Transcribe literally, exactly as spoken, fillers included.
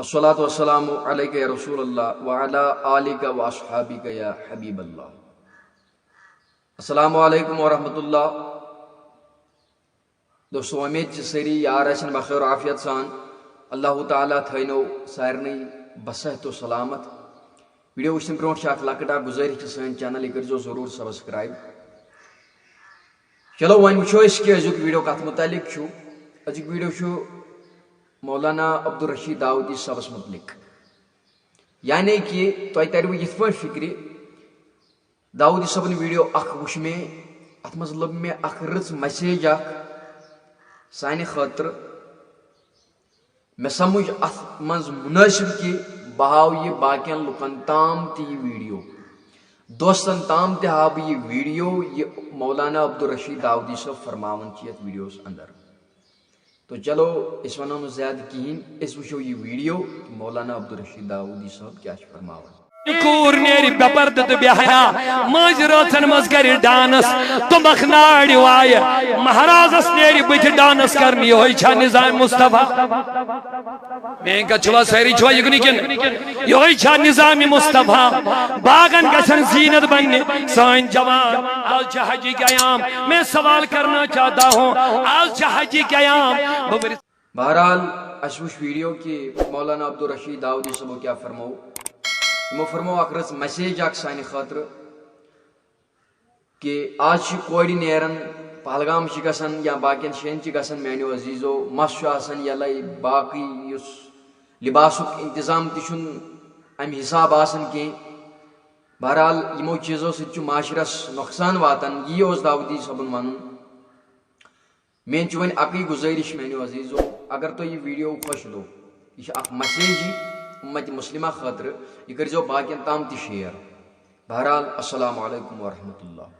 الصلاة والسلام عليك يا رسول الله وعلى آلك وأصحابك يا حبيب الله. السلام عليكم ورحمة الله. دوستو، امید چھِ سٲری یار آسن بخیر و عافیت سان۔ اللہ تعالیٰ تھٲینو سارنٕے بصحت و سلامت۔ ویڈیو وٕچھنہٕ برونٛٹھ چھِ اکھ لۄکٕٹ اکھ گُزٲرِش کہِ سٲنۍ چینل یہِ کٔرۍزیو ضروٗر سبسکرائب۔ چلو وۄنۍ وٕچھو أسۍ کہِ أزیُک ویڈیو کتھ متعلق چھُ۔ أزیُک ویڈیو چھُ مولانا عبدالرشید داؤدی صٲبس متعلق۔ یعنی کہِ تۄہہِ ترِوٕ یِتھ پٲٹھۍ فکرِ، داؤدی صٲبُن ویڈیو اکھ وٕچھ مےٚ، اتھ منٛز لٔب مےٚ اکھ رٕژ message اکھ سانہِ خٲطرٕ۔ مےٚ سمجھ اتھ منٛز مناسب کہِ بہٕ ہاوٕ یہِ باقین لُکن تام تہِ یہِ ویڈیو، دوستن تام تہِ ہاوٕ بہٕ یہِ ویڈیو، یہِ مولانا عبدالرشید داؤدی صٲب فرماوان چھِ یتھ ویڈیوس اندر۔ تو چلو، أسۍ ونو نہٕ زیادٕ کِہیٖنۍ، أسۍ وٕچھو یہِ ویڈیو، مولانا عبدالرشید داؤدی صٲب کیٛاہ چھِ فرماوان۔ کوٗر نیرِ بے پردٕ تہٕ بے حیا، مٲنٛزِ رٲژن منٛز کرِ ڈانس، تُمبکھ نارِ وایہِ، مہرازس نیرِ بٕتھِ ڈانس کرنہِ، یِہوٚے چھا نظام مصطفیٰ؟ میٲنۍ کتھ چھوا، سٲری چھوا یہِ کُنہِ کِنہٕ؟ یِہوٚے چھا نظام مصطفیٰ؟ باغن گژھن زینت بننہِ سٲنۍ جوان۔ آز چھِ حجی قیام، میں سوال کرنا چاہتا ہوں، آز چھِ حجی قیام۔ بہٕ ؤرِتھ بہرحال، اسہِ وٕچھ ویڈیو کہِ مولانا عبدالرشید داؤدی صٲبو کیٛاہ فرموو۔ تِمو فرموو اکھ رٕژ message اکھ سانہِ خٲطرٕ کہِ آز چھِ کورِ نیران، پہلگام چھِ گژھان یا باقین جاین چھِ گژھان، میانیو عزیزو، مس چھُ آسان یلے، باقٕے یُس لباسُک انتظام تہِ چھُنہٕ امہِ حساب آسان کینٛہہ۔ بہرحال، یِمو چیٖزو سۭتۍ چھُ معاشرس نۄقصان واتان۔ یی اوس داؤدی صٲبُن ونُن۔ میٲنۍ چھِ وۄنۍ اکٕے گُزٲرِش میانیو عزیزو، اگر تۄہہِ یہِ ویڈیو خۄش لوٚگ، یہِ چھِ اکھ message یہِ اُمت مسلمہ خٲطرٕ، یہِ کٔرۍزیو باقین تام تہِ share۔ بہرحال، السلام علیکم ورحمۃ اللہ۔